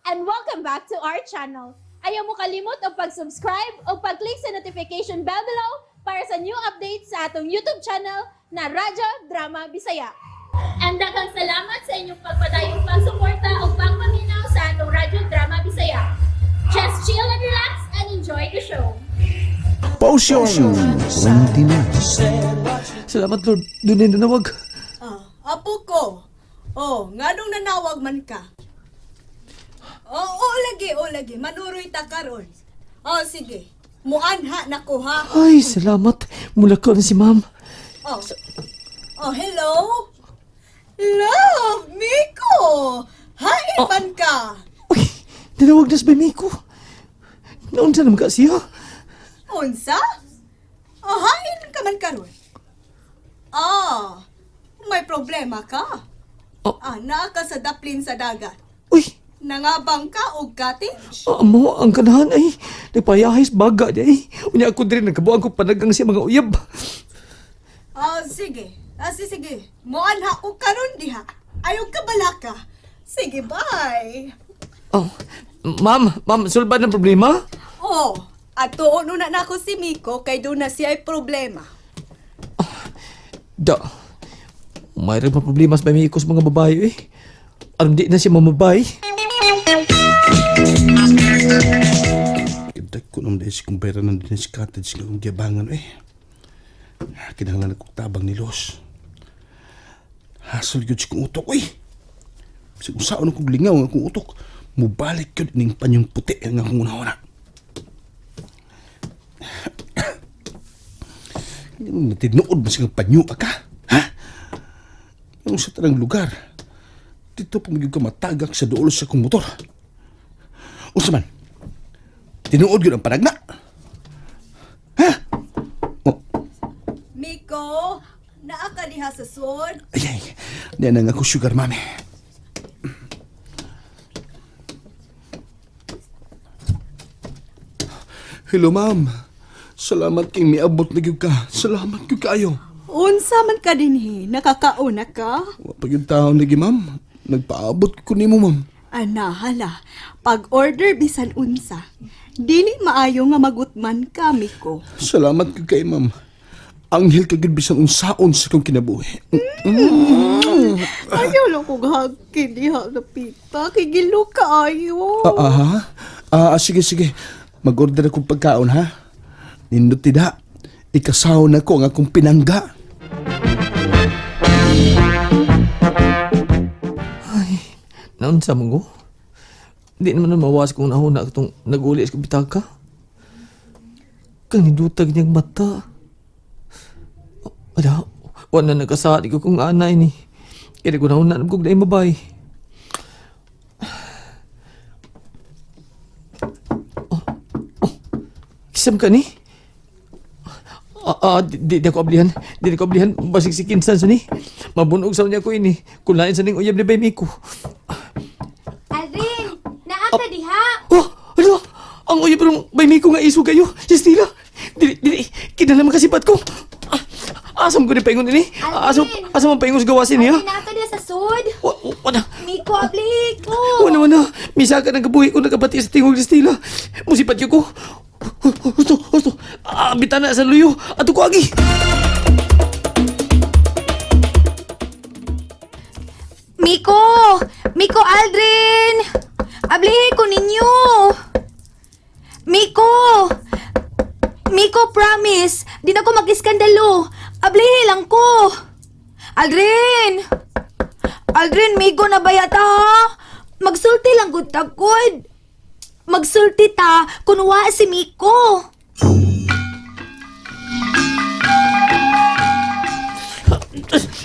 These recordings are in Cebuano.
And welcome back to our channel. Ayaw mo kalimot og pag-subscribe o pag-click sa notification bell below para sa new updates sa atong YouTube channel na Radyo Drama Bisaya. And daghang salamat sa inyong pagpadayong pagsuporta o pagpaminaw sa atong Radyo Drama Bisaya. Just chill and relax and enjoy the show. Potion 29. Salamat Lord, doon na nanawag. Ah, apo ko. Oh, nganong nanawag man ka? Oh, oo lagi, oo lagi. Manuroy ta karon. Oh, sige. Muanha na ko ha. Ay, salamat. Mula ko na si ma'am. Oh. Oh, hello. Love, Miko. Hain man ka. Uy, nanawag na si Miko. Naunsa naman ka siya? Unsa? Oh, hain ka man karon. Ah, may problema ka. Oh. Ah, naa ka sa daplin sa dagat. Uy, Nangabang ka og cottage? amo ang kanahan ay. Nagpayahis baga di ay. Unya ako diri nagkabuang ko panagang siya mga uyab. Ah, sige. Ah, sige, sige. Muanha ko karon diha. Ayaw ka balaka. Sige, bye. Oh, ma'am, ma'am, sulbad ng problema? Oh, at tuon na nako si Miko kay doon na siya ay problema. Da. Mayroon pa problema sa Miko sa mga babae eh. Alam di na siya mamabay. Kadag ko naman dahil si kumpera ng din si cottage nga akong giyabangan eh. Kinahanglan akong tabang ni Los. Hasol yun si kong utok eh. Sa kung saan akong lingaw ang akong utok, mubalik yun ning panyong puti ang akong una-una. Tinuod ba siyang panyo ka? Ha? Yung sa tanang lugar, dito pa magyud ka matagak sa duol sa akong motor. Unsa man, tinuod yun ang panagna. Ha? Oh, Miko, naa ka diha sa sud? ay, ay. Di na nga ako sugar mami. Hello, ma'am. Salamat kay miabot na gyud ka. Salamat gyud kaayo. Unsa man ka dinhi? Nakakauna ka? Wa pa gyud taon lagi, ma'am. Nagpaabot ko nimo, ma'am. Ana, hala. Pag-order bisan unsa. Dili maayo nga magutman ka, Miko. Salamat gyud kay ma'am. Anghel ka gyud bisan unsaon sa kong kinabuhi. Ayaw lang kong hagkin diha na pita. Kigilo ka ayo. Ah, ah, ha? Ah, ah, sige, sige. Mag-order akong pagkaon, ha? Nindot tida. Ikasaw na ko ang akong pinangga. Naunsa mo ko? Di naman na mawas kung nahuna itong nag-uli sa bitaka. Kang nidutag niyang mata. Ala, wala na nagkasali ko kung anay ni. Kaya ko nahuna na kong dahil mabay. Oh, oh, kisam ka ni? Ah, ah, di ako ablihan. Di ako ablihan. Basig si Kinsan sa ni. Mabunog sa niya ko ini. Kulain sa ning uyab ni Bay Miko. Aldrin, naa ka diha. Oh, ano? Ang uyab ng Bay Miko nga iso kayo. Si Stila. Dili, dili. Kinala man kasipat ko. Ah, asam ko ni paingon ini. Asam, Aldrin! asam ang paingon sa gawasin niya. Naa ka diha sa sud. Wa, wala. Miko, abli ko. Wala, wala. Misa ka ng kabuhi ko nakabati sa tingog ni Stila. Musipat yun ko. Husto, husto. Ah, bitana sa luyo. Ato ko agi. Miko! Miko Aldrin! Ablihi ko ninyo! Miko! Miko, promise! Di na ko mag-iskandalo! Ablihi lang ko! Aldrin! Aldrin, Miko na ba yata ha? Magsulti lang gud ta gud. Magsulti ta kun wa si Miko.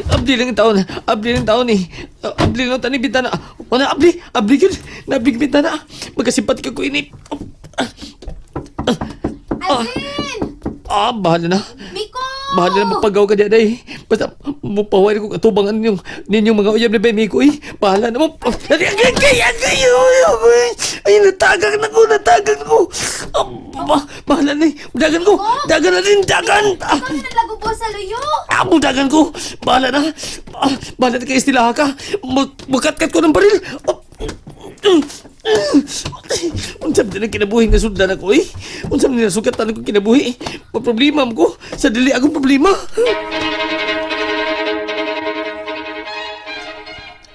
Abli lang ang taon. Abli lang taon eh. Abli lang tani bintana. Wala, abli. Abli yun. Nabli bintana. Magkasipat ka ko ini. Aldrin! Ah, bahala na. Miko! Bahala na magpagaw ka diyan eh. Basta mupaway ko katubang ninyong, ninyong mga uyab ni Bemiko eh. Bahala na mo. Ay, ay, ay, ay, ay, ay, ay, natagak na ko, natagak na ko. Ah, bahala na eh. Dagan ko. Dagan na din, dagan. Ah, Ikaw na naglagubo sa luyo! Ah, budagan ko! Bahala na! Ah, bahala na kay Estila ka! Magkatkat ko ng baril! Ah, Unsa man din ang kinabuhi nga sundan ako eh? Unsa man din nasugatan akong kinabuhi? Problema ko sa dili akong problema.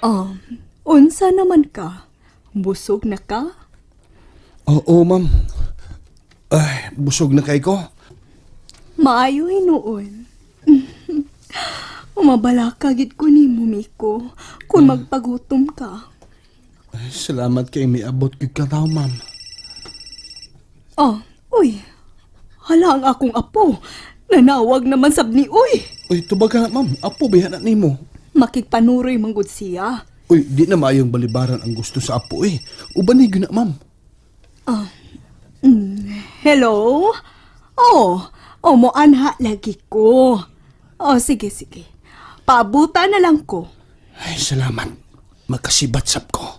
Oh, unsa naman ka? Busog na ka? Oo, ma'am. Ay, busog na kay ko. Maayo hinuon. Umabala ka gid ko nimo, Miko, kung magpagutom ka. Ay, salamat kay may abot gyud ka daw, ma'am. Oh, uy. Hala ang akong apo. Nanawag naman sab ni uy. Uy, tubaga, ma'am. Apo ba na nimo? Makigpanuroy manggod siya. Uy, di na maayong balibaran ang gusto sa apo eh. Uban ni gyud na, ma'am. Hello? Oh, oh mo anha lagi ko. Oh, sige sige. Paabutan na lang ko. Ay, salamat. Makasibat sab ko.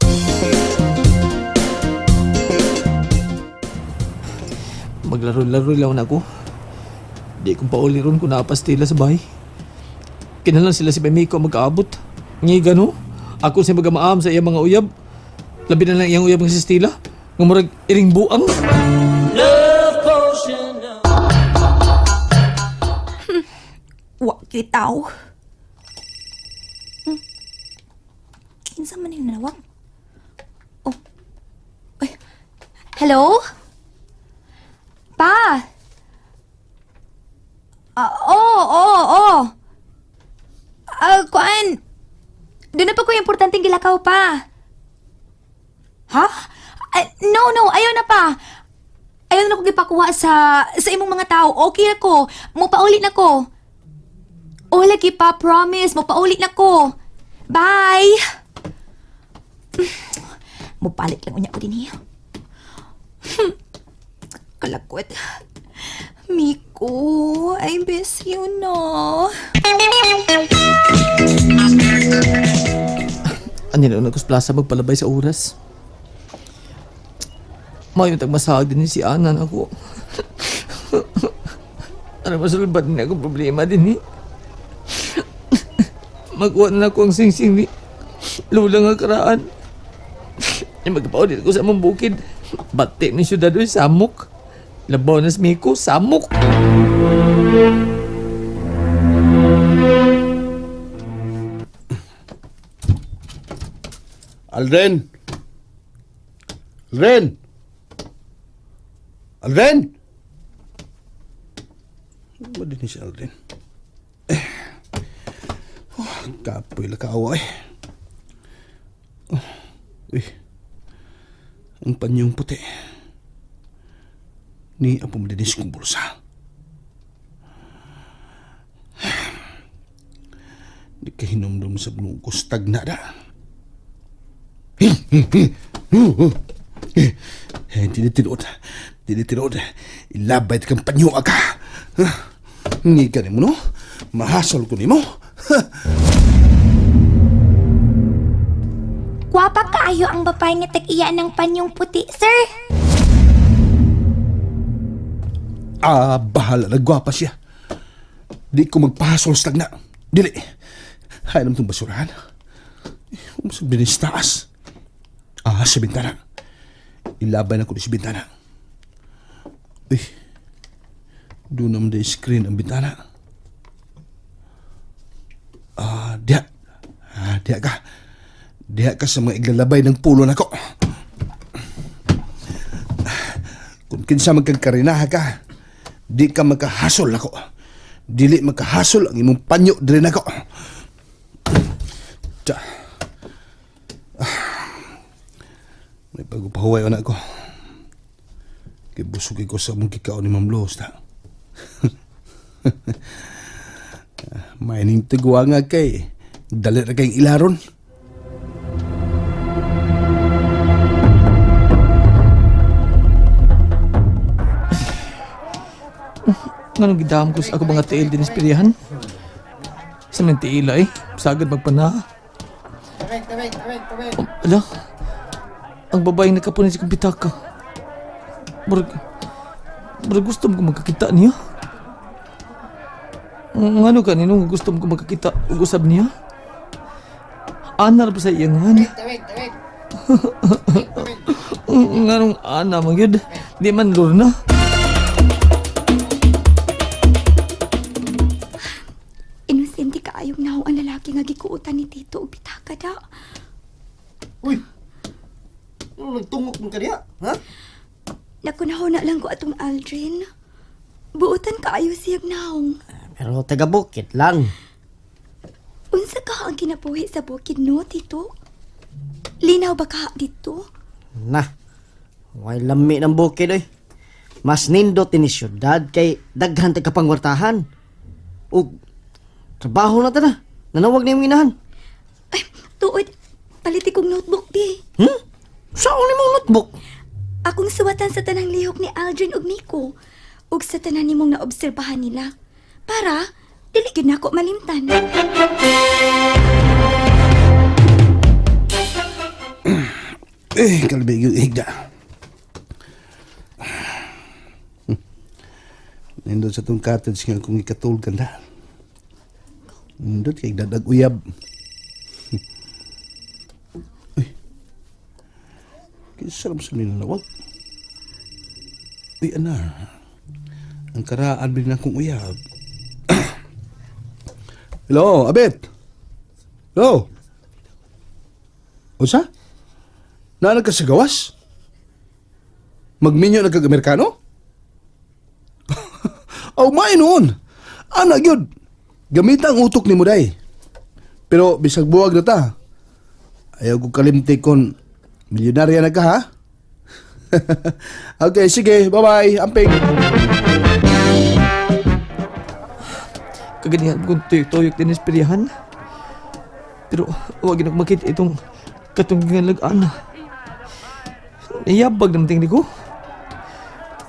Maglaro-laro lang ako. Di kong pauli ron kung naapastila sa bahay. Kinalang sila si Miko magkaabot. Ngi gano? Ako siya magamaam sa iyang mga uyab. Labi na lang iyang uyab nga si Stila. Nga murag iring buang. Wa kitaw. Kinsa man yung nanawag? Oh. Ay. Hello? Pa! Ah, oo, oo, oo. Ah, kuan. Doon na pa ko importanteng gilakaw pa. Ha? Ah, no, no, ayaw na pa. Ayaw na ko gipakuha sa imong mga tao. Okay na ko. Mupauli na ko. Oh, lagi pa, promise. Mupauli na ko. Bye! Mupalit lang unya ko din hiya. Kalakwet. Miko, I miss you, no? Ano na ako sa plaza magpalabay sa oras. Mayo tagmasahag din si Anan ako. Ano masulbad din akong problema din eh. Magkuha na ako ang singsing ni Lola nga karaan. Yung magpaulit ko sa among bukid. Bati ni syudad oy, samok. Labaw na si Miko, samok. Aldrin! Aldrin! Aldrin! Ba din si Aldrin? Eh. Oh, kapoy la kaawa eh. Oh, uy. Ang panyong puti. Ni ang pumadinis kong bulsa. Di ka hinumdum sa bulong tagna da. Eh, dili tinuod. Dili tinuod. Ilabay kang panyo ka. Ni ka nimo no? Mahasol ko nimo. Gwapa kaayo ang babae nga tag-iya ng panyong puti, sir. Ah, bahala na gwapa siya. Di ko magpahasol sa tagna. Dili. Hay naman itong basurahan. Sa binis taas. Ah, sa bintana. Ilabay na ko sa bintana. Uy. Doon naman di screen ang bintana. Ah, diha. Ah, diha ka. Diha ka sa mga iglalabay ng pulo nako. Kung kinsa magkagkarinaha ka, di ka magkahasol ako. Dili magkahasol ang imong panyo diri nako. Tsa. Ah. May pagpahuway na ako. Kay busog ko sa mong kikaon ni Ma'am Luz ta. May ning tigwa nga kay dali ra kayong ilaron. Nganong gidam ko sa ako mga tiil din ispirihan? Sa nang tiila eh. Sagad magpana. Oh, ala. Ang babaeng nakapunin sa kong pitaka. Murag, murag gusto mo ko magkakita niya. Ngano ka nino gusto mo ko magkakita ug usab niya? Anar ba sa iyangan? Nganong Ana man gyud, di man Lorna. Inosente kaayong naong ang lalaki nga gikuutan ni Tito og pitaka da. Uy! Ano nagtungok mo kaniya? Ha? Nakunahuna lang ko atong Aldrin. Buotan kaayo siyag naong. Pero taga bukid lang. Unsa ka ang kinabuhi sa bukid no, Tito? Linaw ba ka dito? Na. Way lami ng bukid oy. Mas nindot ini syudad kay daghan tag kapangwartahan. Ug trabaho na ta na. Nanawag na yung inahan. Ay, tuod, paliti kong notebook di. Hmm? Saan ni mong notebook? Akong suwatan sa tanang lihok ni Aldrin ug Miko ug sa tanan nimong naobserbahan nila para dili gyud nako malimtan. Eh, kalbi yung higda. Nindot sa tong cottage nga kung ikatulgan ganda. Nindot kay dadag uyab. Uy. Kinsa sa ninanawag. Uy, ana. Ang karaan bin akong uyab. Hello, Abet. Hello. Unsa? Naanag ka sa gawas? Magminyo na kag Amerikano? Aw, may noon. Ana gyud. Gamita ang utok ni Muday. Pero bisag buwag na ta. Ayaw ko kalimti kon milyonarya na ka ha. Okay, sige. Bye-bye. Amping. Kaganihan kong tuyok-tuyok din ispirihan. Pero wag na makita itong katunggingan lagaan. Niyabag naman tingin ko.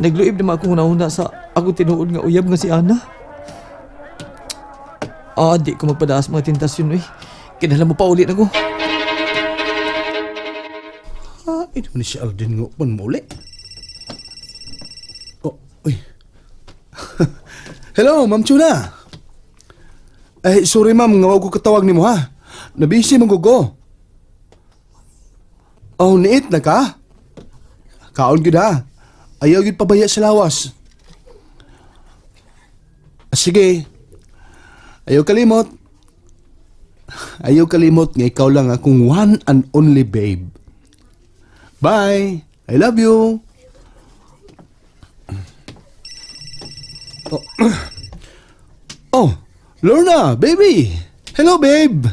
Nagluib naman ako una-una sa ako tinuod nga uyab nga si Ana. Ah, di ko magpadaas mga tentasyon eh. Kinahanglan mo pa ulit ako. Ah, ito ni si Aldin nga upan mo uli. Oh, uy. Hello, Ma'am Chuna. Eh, sorry ma'am, nga wag ko katawag nimo ha. Nabisi man ko. Oh, niit na ka? Kaon gyud ha. Ayaw gyud pabaya sa lawas. Ah, sige. Ayaw kalimot. Ayaw kalimot nga ikaw lang akong one and only babe. Bye. I love you. Oh, oh Lorna, baby. Hello, babe.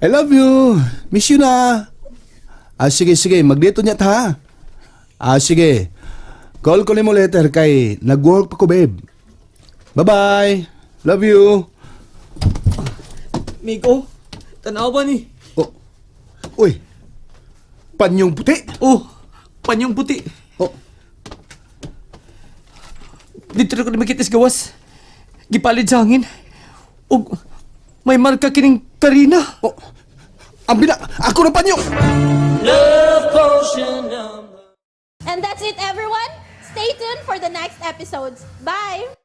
I love you. Miss you na. Ah, sige, sige. Magdito niya ta. Ah, sige. Call ko nimo later kay nag-work pa ko, babe. Bye-bye. Love you. Miko, tanaw ba ni? Oh. Uy. Panyong puti. Oh, panyong puti. Oh. Dito na ko na makita sa gawas. Gipalid sa hangin. Og may marka kining Karina. Oh. Ang bina, ako ng panyo. And that's it, everyone. Stay tuned for the next episodes. Bye!